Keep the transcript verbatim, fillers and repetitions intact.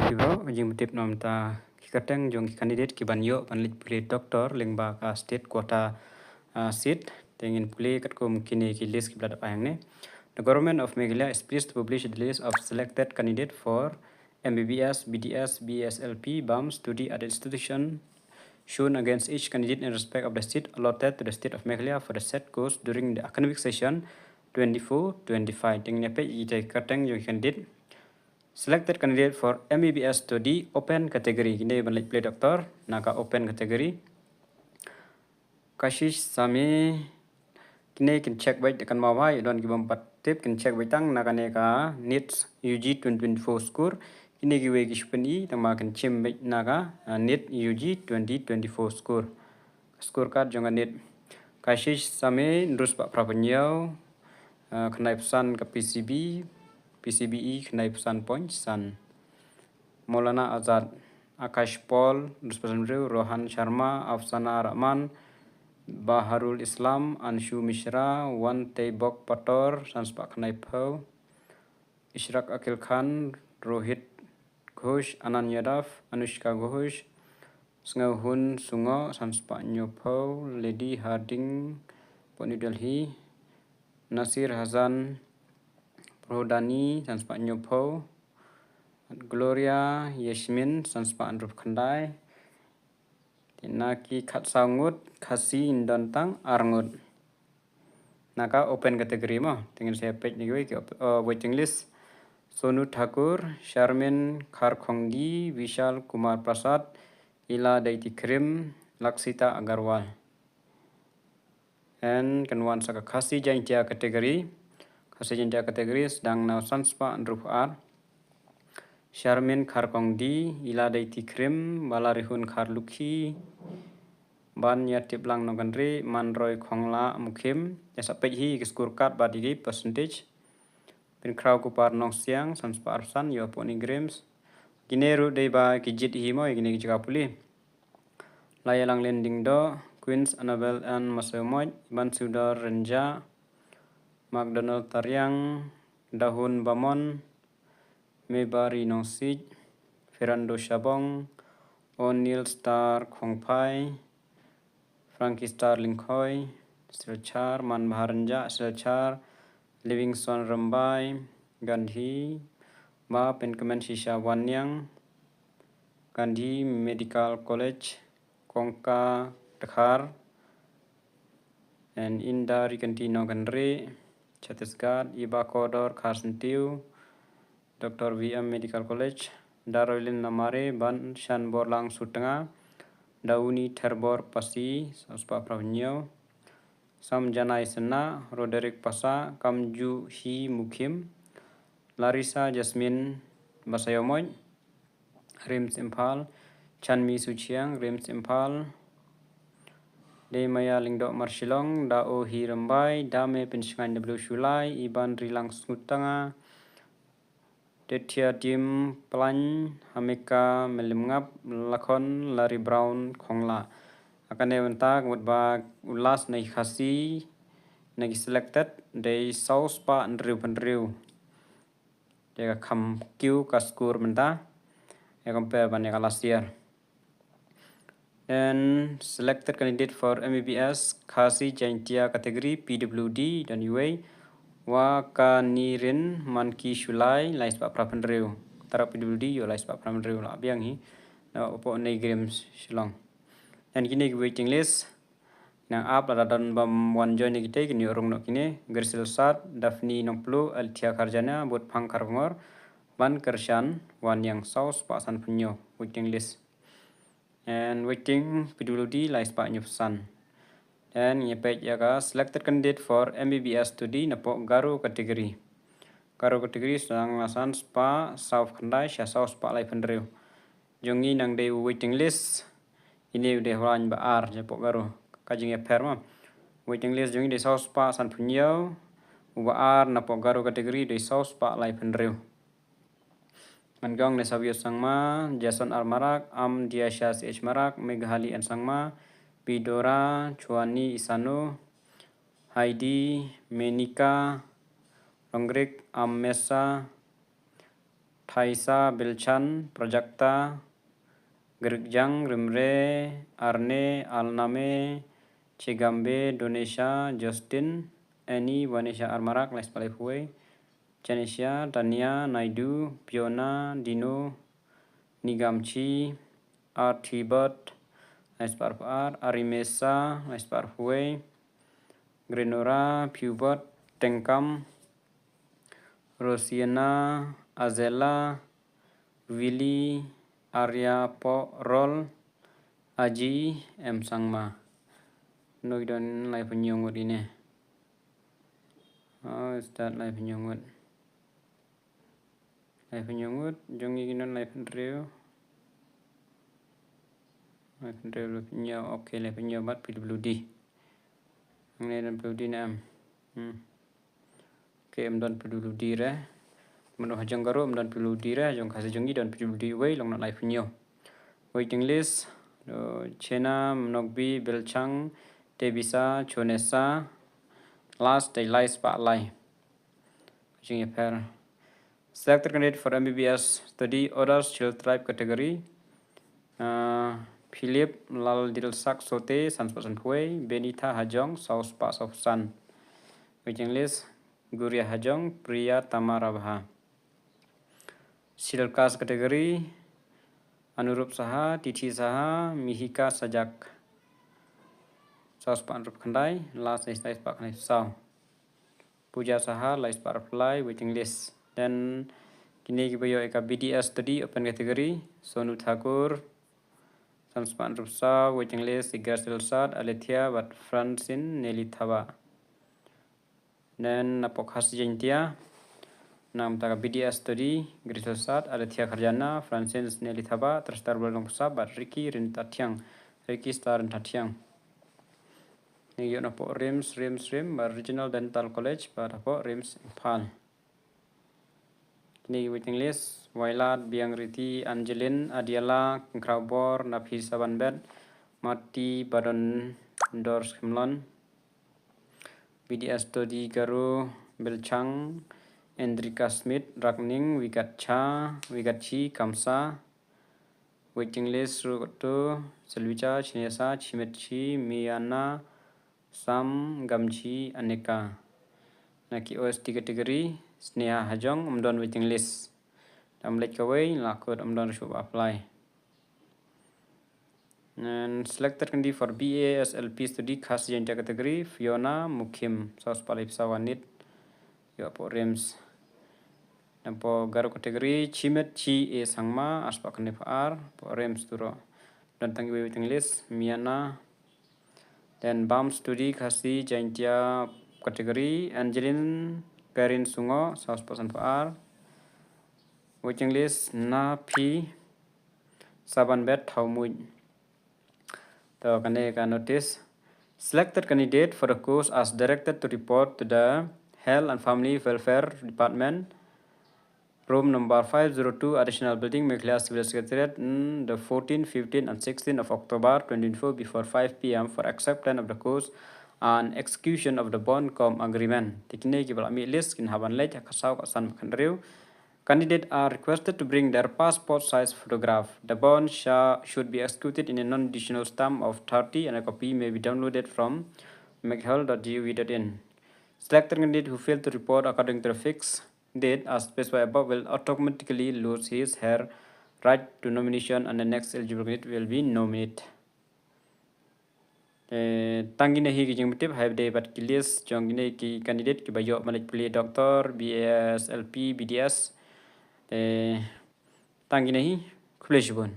Ki bro, jingtip na ka bynta ki kyrteng jong ki candidate ki ban ïoh ban leit pule doctor lyngba ka state quota, ah, seat. Te ngin pule katkum kine ki list ki ba la dep ai hangne. The government of Meghalaya is pleased to publish the list of selected candidate for M B B S, B D S, B S L P, BAMS study at the institution shown against each candidate in respect of the seat allotted to the state of Meghalaya for the said course during the academic session twenty-four twenty-five. Te ngin peit ïa ki kyrteng jong ki candidate. Selected candidate for M B B S study open category. Kine ban leit pule doctor na ka open category. Kashish Same, kine kin check beit, kan mawai don ki bym pat tip, kin check beit tang na kane ka NEET U G twenty twenty-four score. Kine kiwei ki shu pyni, tang ba kin chim beit na ka, ah, NEET U G twenty twenty-four score. Score card jong ka NEET. Kashish Same, hynriew spah phra phew hynñiew, ah, khyndai phew san ka P C B, P C B E khyndai phew san point san. Maulana Azad, Akash Paul, hynriew spah san phew hynriew, Rohan Sharma, Afsana Rahman, Baharul Islam, Anshu Mishra, Wanteibok Pator, san spah khyndai phew, Ishraq Akhil Khan, Rohit Ghosh, Anand Yadav, Anushka Ghosh, Sngewhun Sungo, san spah hynñiew phew, Lady Harding, Port New Delhi, Nasir Hazan, Prodani, san spah hynñiew phew, Gloria Yasmin, san spah hynriew phew khyndai. Te na ki khatsaw ngut, Khasi yn don tang ar ngut. Na ka open category mo, te ngin sa peit na kiwei ki op-, uh, waiting list. Sonu Thakur, Sharmin Kharkhongdi, Vishal Kumar Prasad, Ila Daiti Krim, Laksita Agarwal. And kan wan sa ka Khasi Jaintia category. Khasi Jaintia category sdang na u san spah hynriew phew ar. Sharmin Kharkhongdi, Ila Daiti Krim, Balarihun Kharlukhi, Ban Ïatiplang Nongkynrih, Manroi Khongla Mukhim. Ïa sa peit hi ki score card bad ïa ki percentage. Pynkhraw Kupar Nongsiang, san spah ar phew san, ïoh hapoh ni Grims. Kine ruh dei ba ki jied hi mo ïa kine ki jaka pule. Laialanglin Dingdoh, Queens Annabel Ann Maseumoj, Bansudor Rynjah, McDonald Tariang, Dahun Bamon, Mebari Nongsiej, Fernando Shabong, O'Neil Star Khongphai, Frankie Star Lyngkhoi, Silchar, Manbha Rynjah, Silchar, Livingstone Rymbai, Gandhi, Ba Pynkmen Shisha Wanniang, Gandhi Medical College, Kongka Dkhar, and Inda Rikanti Nongkynrih, Chhattisgarh, Iba Kodor Kharsyntiew, Doctor V M Medical College, Daroilin Namare, Ban Shanborlang Sutnga, Dauni Therbor Pasi, san spah phra phew hynñiew, Sam Janai Sena, Roderick Pasa, Kamju Hi Mukhim, Larissa Jasmine Basaiawmoit, Rims Imphal, Chanmi Suchiang, Rims Imphal, Deimaya Lyngdoh Marshillong, Dao Hi Rymbai, Dame Pynshngaiñ W Shullai, Iban Rilang Sngewtanga, Tethia Dim Plain, Hamika Mylliemngap, Lakhon Larry Brown Khongla. Ha kane mynta ka mut ba u last na ki Khasi na ki selected dei saw spah hynriew phew hynriew. Te ka kham kiew ka score mynta ïa compare ban ïa ka last year. And selected candidate for M B B S Khasi Jaintia category P W D don uwei, Wakanirin Manki Shullai, lai spah phra phew hynriew. Tara P W D ïoh lai spah phra phew hynriew, la biang hi. Na hapoh NEIGRIHMS Shillong. And kine ki waiting list. Nang ap lada don bym wan join ïa kita kin ïoh rung noh kine, Grisil Sat, Daphne Nongpluh, Althea Kharjana, Butphang Kharbungor, Ban Kyrshan Wanniang, saw spah san phew hynñiew, waiting list. And waiting P W D lai spah hynñiew phew san. And ngin peit ïa ka selected candidate for M B B S study napoh Garo category. Garo category sdang na san spah saw phew khyndai sha saw spah lai phew hynriew. Jong ngi nang dei u waiting list. Ine u dei u ba ar napoh Garo. Ka jingïapher mo. Waiting list jong ngi dei saw spah san phew hynñiew. U ba ar napoh Garo category dei saw spah lai phew hynriew. Ngan ong ne Savio Sangma, Jason R Marak, Am Diasha C H Marak, Meghali N Sangma, Pidora, Chuani Isano, Heidi, Menika, Rongrik, Am Mesa, Thaisa Bilchan, Prajakta, Grikjang Rimre, Arne Alname, Chigambe Donesha, Justin, Annie Vanesha Armarak, lai spah laiphew wei, Janesia, Tania Naidu, Piona Dino, Nigamchi, Archibald, lai spah arphew ar, Arimesa, lai spah arphew wei, Grenora, Pubert, Tengkam, Rosiana, Azela, Willy, Arya, Po, Rol, Aji, M Sangma. Noi don laiphew hynñiew ngut ine. Oh, start laiphew hynñiew ngut. Laiphew hynñiew ngut, jong ngi ki don laiphew hynriew. Laiphew hynriew, laiphew hynñiew, okay, laiphew hynñiew bad P W D. Hangne don P W D ne em? Hmm. Okay, ym don P W D re. Mano ha jong Garo ym don P W D re, jong Khasi jong ngi don P W D wei, long noh laiphew hynñiew. Waiting list, do Chena, Mnokbi, Belchang, Tebisa, Chonesa, last dei lai spah lai. Jingïapher. Selected candidate for M B B S study, Others Hill Tribe category. Uh, Philip Laldilsak Sote, san spah sanphew wei, Benita Hajong, saw spah sawphew san. Waiting list, Guria Hajong, Priya Tamar Abha. Scheduled caste category, Anurup Saha, Tithi Saha, Mihika Sajak. Saw spah hynriewphew khyndai, last dei lai spah khyndai saw. Pooja Saha, lai spah arphew lai, waiting list. Then, kine kiba ïoh ïa ka B D S study, open category, Sonu Thakur, san spah hynriewphew saw, waiting list, Igas Dilsad, Alethea, bad Francine, Nelly Thabah. Then, napoh Khasi Jaintia, namta ka B D S study, Grace Dilsad, Alethea Kharjana, Francine, Nelly Thabah, Tristar Blong Psa, bad Ricky Rintathiang, Ricky Star Rintathiang. Ngi ïoh napoh RIMS, RIMS, RIMS, bad Regional Dental College, bad hapoh RIMS Imphal. Kine ki waiting list, Wailat, Biang Riti, Angeline, Adiala, Kynkhraw Bor, Naphi Sabanbet, Mati, Badon Dor Skemlon, B D S Todi Garo, Belchang, Endrika Smith, Rakning, Wigat Cha, Wigat Chi, Kamsa, Waiting list ruh to Selvicha, Chinesa, Chimetchi, Miana, Sam, Gamchi, Aneka. Na ki O S T category, Sneha Hajong, ym don waiting list. Da ym leit kawei, la kut ym don shuh ba apply. And selected candidate for B A S L P study Khasi Jaintia category, Fiona Mukhim, saw spah laiphew saw nit. Ïoh hapoh RIMS. Napoh Garo category, Chimet Chi A Sangma, ar spah khyndaiphew ar, hapoh RIMS turo. Don tang iwei waiting list, Miana. Then BAMS study Khasi Jaintia category, Angeline Karin Sungo, saw spah sanphew ar. Waiting list, Naphi Sabanbet Thawmuid. To kane ka notice. Selected candidate for the course as directed to report to the Health and Family Welfare Department, room number five zero two, Additional Building, Meghalaya Civil Secretariat, in the fourteen, fifteen and sixteen of October twenty twenty-four before five P M for acceptance of the course and execution of the bond cum agreement. Te kine kiba la mih list kin hap ban leit ha ka saw, ka san, ka hynriew. Candidate are requested to bring their passport size photograph. The bond sha-, should be executed in a non-digital stamp of thirty and a copy may be downloaded from meghalaya dot gov dot in. Selected candidate who fail to report according to the fixed date as specified above will automatically lose his, her right to nomination and the next eligible candidate will be nominated. Eh, tang kine hi ki jingpyntip, ha kaba ïadei bad ki list jong kine ki candidate kiba ïoh ban leit pule doctor, B A S L P, B D S. Eh, tang kine hi, khublei shibun.